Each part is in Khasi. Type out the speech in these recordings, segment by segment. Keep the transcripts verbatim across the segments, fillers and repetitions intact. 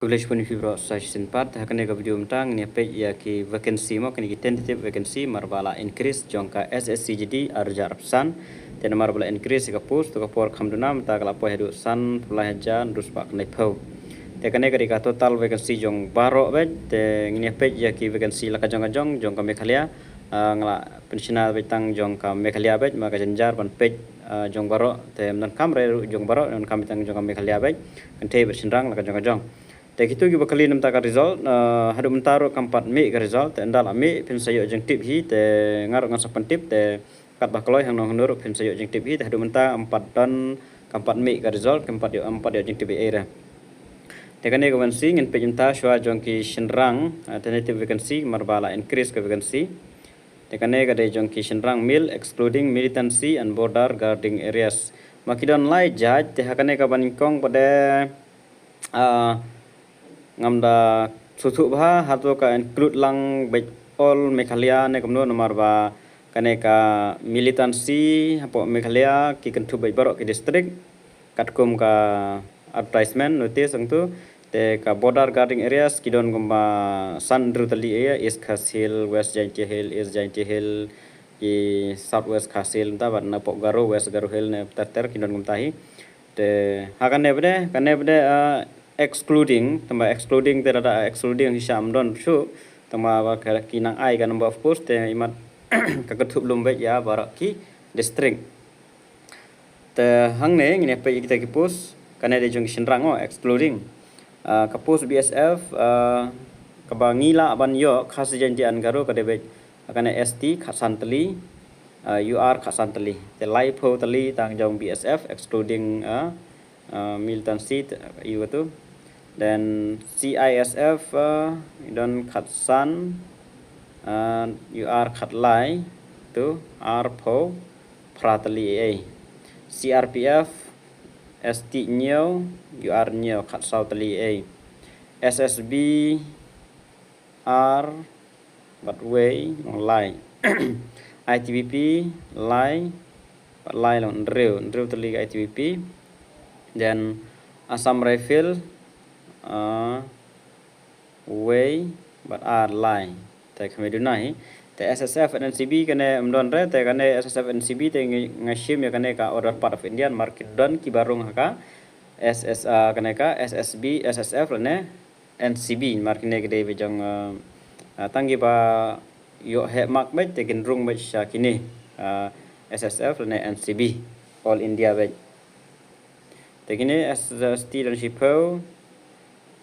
Khublei shibun ïa phi baroh sa shisien pat. Ha kane ka video mynta ngin ïa peit ïa ki vacancy mo, kine ki tentative vacancy namar ba la increase jong ka S S C G D arhajar arphew san. Te namar ba la increase ïa ka post, to ka por kham duna, mynta ka la poi haduh sanphew lai hajar hynriewspah khyndaiphew. Te kane ka dei ka total vacancy jong baroh beit. Te ngin ïa peit ïa ki vacancy la ka jong ka jong jong ka Meghalaya. Ah, nga la pynshna beit tang jong ka Meghalaya beit, namar ka jynjar ban peit, ah, jong baroh. Te ym donkam re ruh jong baroh, donkam beit tang jong ka Meghalaya beit. Kynthei bad shynrang la ka jong ka jong. Te kito kiba kylli na bynta ka result, ah, haduh mynta ruh kam pat mih ka result, te ynda la mih phin sa ïoh jingtip hi, te nga ruh ngan sa pyntip, te katba kloi hangno hangno ruh phin sa ïoh jingtip hi, te haduh mynta ym pat don, kam pat mih ka result, kam pat ïoh, ym pat ïoh jingtip ei ei re. Te kane ka vacancy ngin peit mynta shuwa jong ki shynrang, ah, tentative vacancy, namar ba la increase ka vacancy. Te kane ka dei jong ki shynrang male, excluding militancy and border guarding areas. Ma ki don lai jait, te ha kane kaba nyngkong pat de, ah, ngam da sngewthuh bha, hato ka include lang beit all Meghalaya ne kumno, namar ba kane ka militancy hapoh Meghalaya ki kynthup beit baroh ki district. Katkum ka advertisement notice hangto, te ka border guarding areas ki don kumba san hynriew tylli area, East Khasi Hills, West Jaintia Hills, East Jaintia Hills, ki South West Khasi Hills, mynta bad napoh Garo, West Garo Hills ne ter ter ki don kumta hi. Te ha kane pat de, kane pat de, ah, excluding, tangba excluding te lada excluding hi sha ym don shuh, tangba ba ka ki nang ai ka number of post te imat ka kynthup lum beit ïa baroh ki district. Te hangne ngin ïa peit ïa kita ki post, kane dei jong ki shynrang mo, excluding. Ah, ka post B S F, ah, kaba ngi lah ban ïoh Khasi Jaintia and Garo ka dei beit, kane S T khatsan tylli, ah, U R khatsan tylli. Te laiphew tylli tang jong B S F excluding, ah, ah, militancy te, ïa kato. Then C I S F, ah, don khatsan, ah, U R khatlai, to arphew phra tylli ei ei. C R P F, S T hynñiew, U R hynñiew, khatsaw tylli ei ei. S S B, ar bad wei, long lai. I T B P, lai bad lai, long hynriew, hynriew tylli ka I T B P. Then Assam Rifle, ah, wei bad ar, lai. Te kham duna hi. Te S S F and N C B kane ym don re, te kane S S F and N C B te nga, nga shim ïa kane ka order part of India, namar ki don kiba rung ha ka S S, ah, kane ka S S B, S S F lane N C B, namar kine ki dei ba jong, ah, ah, tang kiba ïoh heh mark beit te kin rung beit sha kine, ah, S S F lane N C B, All India beit. Te kine S, S T don shiphew,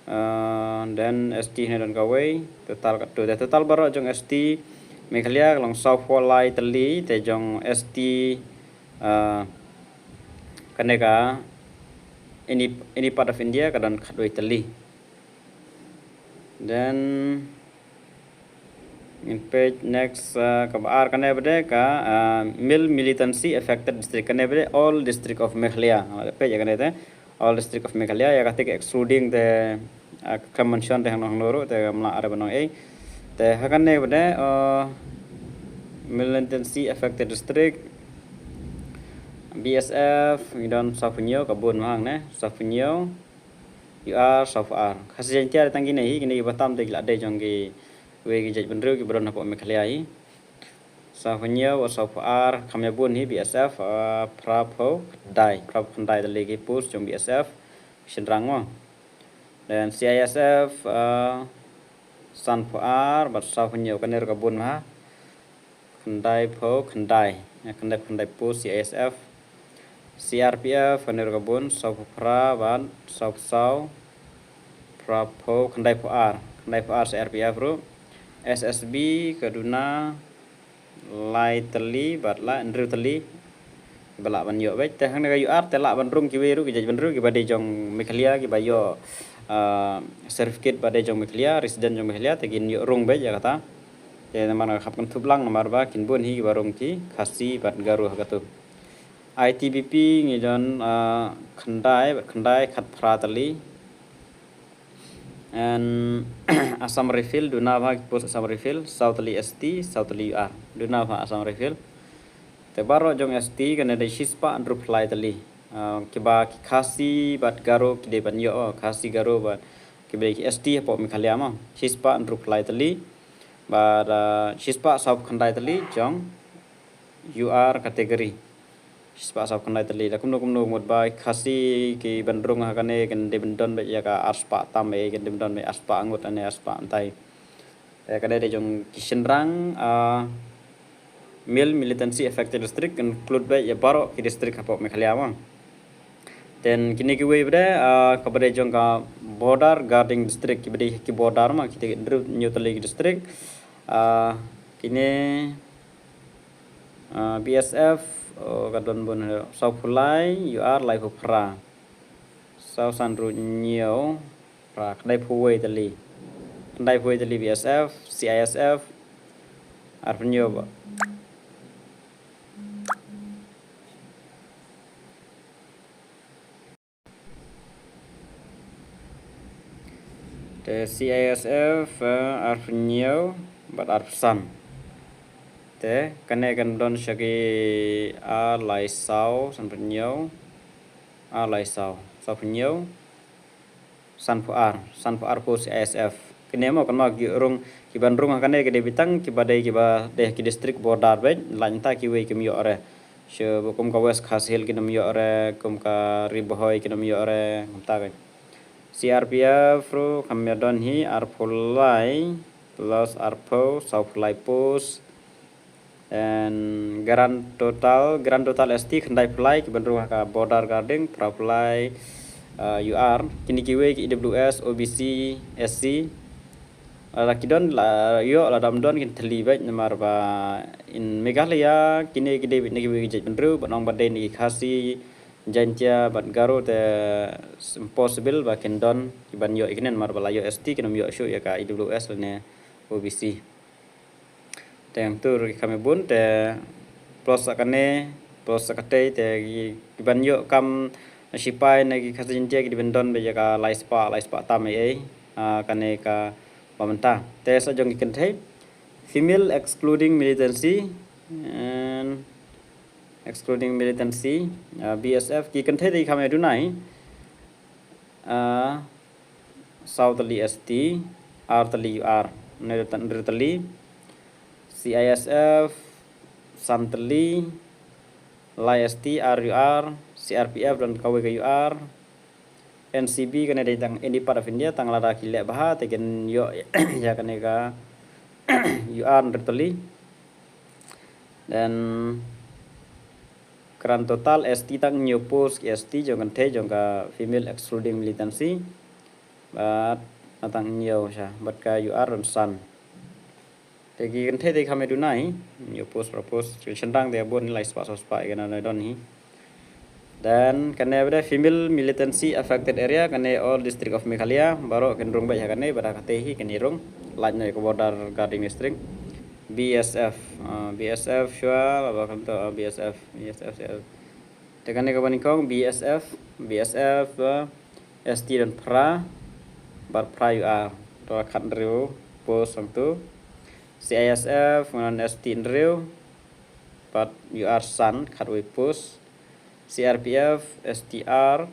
ah, then S T hangne don kawei, total katto. Te total baroh jong S T Meghalaya ka long sawphew lai tylli, te jong S T, ah, kane ka any, any part of India ka don khatwei tylli. Then ngin peit next, ah, kaba ar, kane pat de ka, ah, male militancy affected district, kane pat de all district of Meghalaya. Peit ïa kane te, all district of Meghalaya, ïa kata ka excluding te, ah, ka khlem mention te hangno hangno ruh, te kam lah re ban ong ei. Te ha kane pat de, ah, militancy affected district, B S F ngi don sawphew hynñiew, ka bun ma hangne, sawphew hynñiew, U R sawphew ar. Khasi Jaintia tang kine hi, kine kiba tam te ki la dei jong kiwei ki jaitbynriew kiba don hapoh Meghalaya hi. Sawphew hynñiew, sawphew ar, kham ïa bun hi. B S F, ah, phraphew khyndai, phraphew khyndai tylli ki post jong B S F shynrang mo. Then C I S F, ah, sanphew ar bad sawphew hynñiew, kane ruh ka bun ma ha. Khyndaiphew khyndai, ïa, khyndaiphew khyndai post C I S F. C R P F kane ruh ka bun, sawphew phra bad sawphew saw, phraphew, khyndaiphew ar, khyndaiphew ar C R P F ruh. S S B ka duna lai tylli bad lai, hynriew tylli. Ba lah ban ïoh beit, te hangne ka U R te lah ban rung kiwei ruh ki jaitbynriew kiba dei jong Meghalaya kiba ïoh, ah, certificate ba dei jong Meghalaya, resident jong Meghalaya, te kin ïoh rung beit ïa kata. Te namar nga hap kynthup lang namar ba kin bun hi kiba rung ki Khasi bad Garo ha kato. I T B P ngi don, ah, khyndai bad khyndai, khatphra tylli. And Assam Rifle, duna bha ki post Assam Rifle, saw tylli S T, saw tylli U R. Duna bha Assam Rifle. Te baroh jong S T kane dei shispah hynriewphew lai tylli. Ah, kiba ki Khasi bad Garo ki dei ban ïoh, oh, Khasi, Garo bad kiba dei ki S T hapoh Meghalaya mo. Shispah hynriewphew lai tylli bad, ah, shispah sawphew khyndai tylli jong U R category. Shispah sawphew khyndai tylli. Da kumno kumno mut ba Khasi kiban rung ha kane kin dei ban don beit ïa ka arspah tam, eh, kin dei ban don beit arspah ngut ne arspah ntai. Eh, kane dei jong ki shynrang, ah, male militancy affected district, include beit ïa baroh ki district hapoh Meghalaya mo. Then kine kiwei pat de, ah, kaba dei jong ka border guarding district, kiba dei ki border mo, kita ki hynriew hynñiew tylli ki district. Ah, kine, ah, B S F, oh, ka don bun, sawphew lai, U R laiphew phra. Saw san ruh hynñiew, phra, khyndaiphew wei tylli. Khyndaiphew wei tylli B S F, C I S F, arphew hynñiew ba. Te C I S F, eh, arphew hynñiew bad arphew san. Te kane kan don sha ki ar lai saw, sanphew hynñiew, ar lai saw, sawphew hynñiew, sanphew ar, sanphew arphew C I S F. Kine mo kan ma ki rung, kiban rung ha kane ki dei beit tang kiba dei, kiba dei ki district border beit, lait nangta kiwei kim ïoh re. Shu ba kum ka West Khasi Hills kin ym ïoh re, kum ka Ri Bhoi kin ym ïoh re, kumta ka. C R P F ruh kam ïa don hi arphew lai plus arphew, sawphew lai post. And grand total, grand total S T khyndaiphew lai kiban rung ha ka border guarding, phraphew lai, uh, U R. Kine kiwei ki E W S, O B C, S C. Lada ki don la ïoh, lada ym don kin thylli beit namar ba in Meghalaya kine ki dei beit na kiwei ki jaitbynriew, bad ong ba dei na ki Khasi, Jaiñtia bad Garo te impossible ba kin don kiban ïoh ïa kine namar ba la ïoh S T kin ym ïoh shuh ïa ka E W S lane O B C. Te hangtu ruh ki kam ïa bun te plus sa kane, plus sa katei te ki, kiban ïoh kam sipai na ki Khasi Jaiñtia ki dei ban don beit ïa ka lai spah, lai spah tam ei ei, ah, kane kaba mynta. Te sa jong ki kynthei, female excluding militancy, and excluding militancy, ah, B S F, ki kynthei te ki kam ïa duna hi. Ah, saw tylli S T, ar tylli U R, hynriew tylli C I S F, san tylli, lai S T, ar U R, C R P F don kawei ka U R, N C B kane dei tang any part of India, tang lada ki leh bha te kin ïoh ïa kane ka U R hynriew tylli. Then grand total S T tang hynñiew post ki S T jong kynthei jong ka female excluding militancy. Bad na tang hynñiew sha, bad ka U R don san. Te ki kynthei te ki kam ïa duna hi, hynñiew post, phra post, ki shynrang te bun, lai spah, saw spah, ïa kane don hi. Then kane ba dei female militancy affected area, kane all district of Meghalaya baroh kin rung beit ha kane, bad ha katei hi kin ïa rung, lait noh ïa ka border guarding district. B S F, ah, B S F shuwa, laba kumta, ah, B S F, B S F, Te kane kaba nyngkong B S F, B S F, eh, S T don phra bad phra U R, to khathynriew post hangtu. C I S F ngan S T hynriew bad U R san, khatwei post. C R P F, S T ar,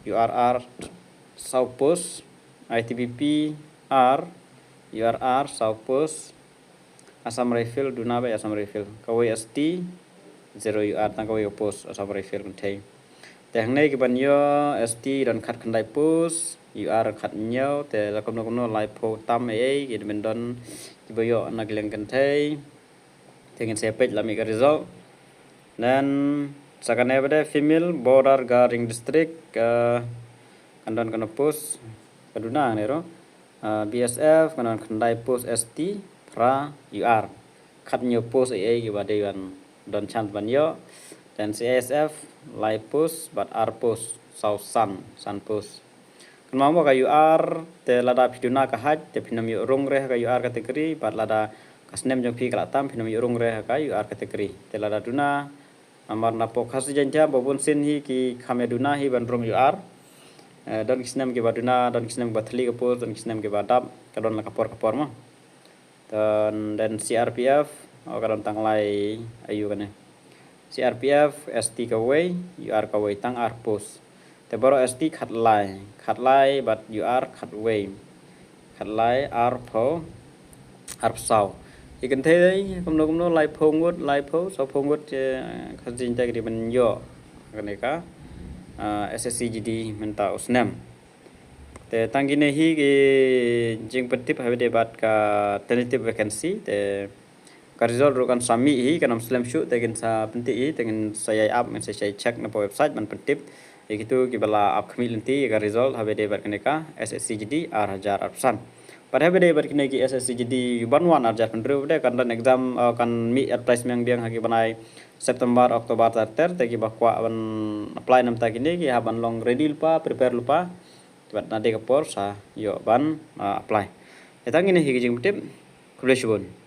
U R ar, saw post. I T B P ar, U R ar, saw post. Assam Rifle, duna beit Assam Rifle. Kawei S T, zero U R, tang kawei ka post Assam Rifle kynthei. Te hangne kiban ïoh S T don khatkhyndai post, U R khathynñiew, te la kumno kumno laiphew tam ei ei, ki dei ban don kiba ïoh na ki liang kynthei. Te ngin sa peit la mih ka result. Then sa kane ba dei female border guarding district, eh, kan don kano post, ka duna hangne ruh. Ah, B S F, kan don khyndai post S T, phra U R. Khathynñiew post ei ei kiba dei ban don chance ban ïoh. Then C I S F, lai post, bad ar post, saw san, san post. Kan mut ba ka U R, te lada phi duna ka haj, te phin ym ïoh rung re ha ka U R category, bad lada ka snem jong phi ka la tam, phin ym ïoh rung re ha ka U R category. Te lada duna, namar napoh Khasi Jaiñtia, ba bun sien hi ki kham ïa duna hi ban rung U R. Eh, don ki snem kiba duna, don ki snem kiba thylli ka post, don ki snem kiba dap, ka don la ka por ka por mo. Then, then C R P F, oh, ka don tang lai aiu kane. C R P F, S T kawei, U R kawei, tang ar post. Te baroh ST khatlai, khatlai bad UR khatwei. Khatlai, arphew, arphew saw. Ki kynthei kumno kumno, laiphew ngut, laiphew, sawphew ngut, eh, kha jingtei ki dei ban ïoh kane ka, ah, SSC GD mynta u snem. Te tang kine hi ki jingpyntip haba ïadei bad ka tentative vacancy, te ka result ruh kan sa mih hi, kan ym slem shuh, te kin sa pyntip hi, te kin sa ïai ap, ngin sa ïai check na ka website ban pyntip ïa kito kiba la ap khmih lynti ïa ka result haba ïadei bad kane ka SSC GD ar hajar arphew san. Bad haba ïadei bad kine ki SSC GD ban wan ar hajar pynriew, te kan don exam, eh, kan mih advertisement biang ha ki bnai September, October ter ter, te kiba kwah ban apply namar kine ki hap ban long ready lypa, prepare lypa. Bad na dei ka por sa ïoh ban, ah, apply. Te tang kine hi ki jingpyntip. Khublei shibun.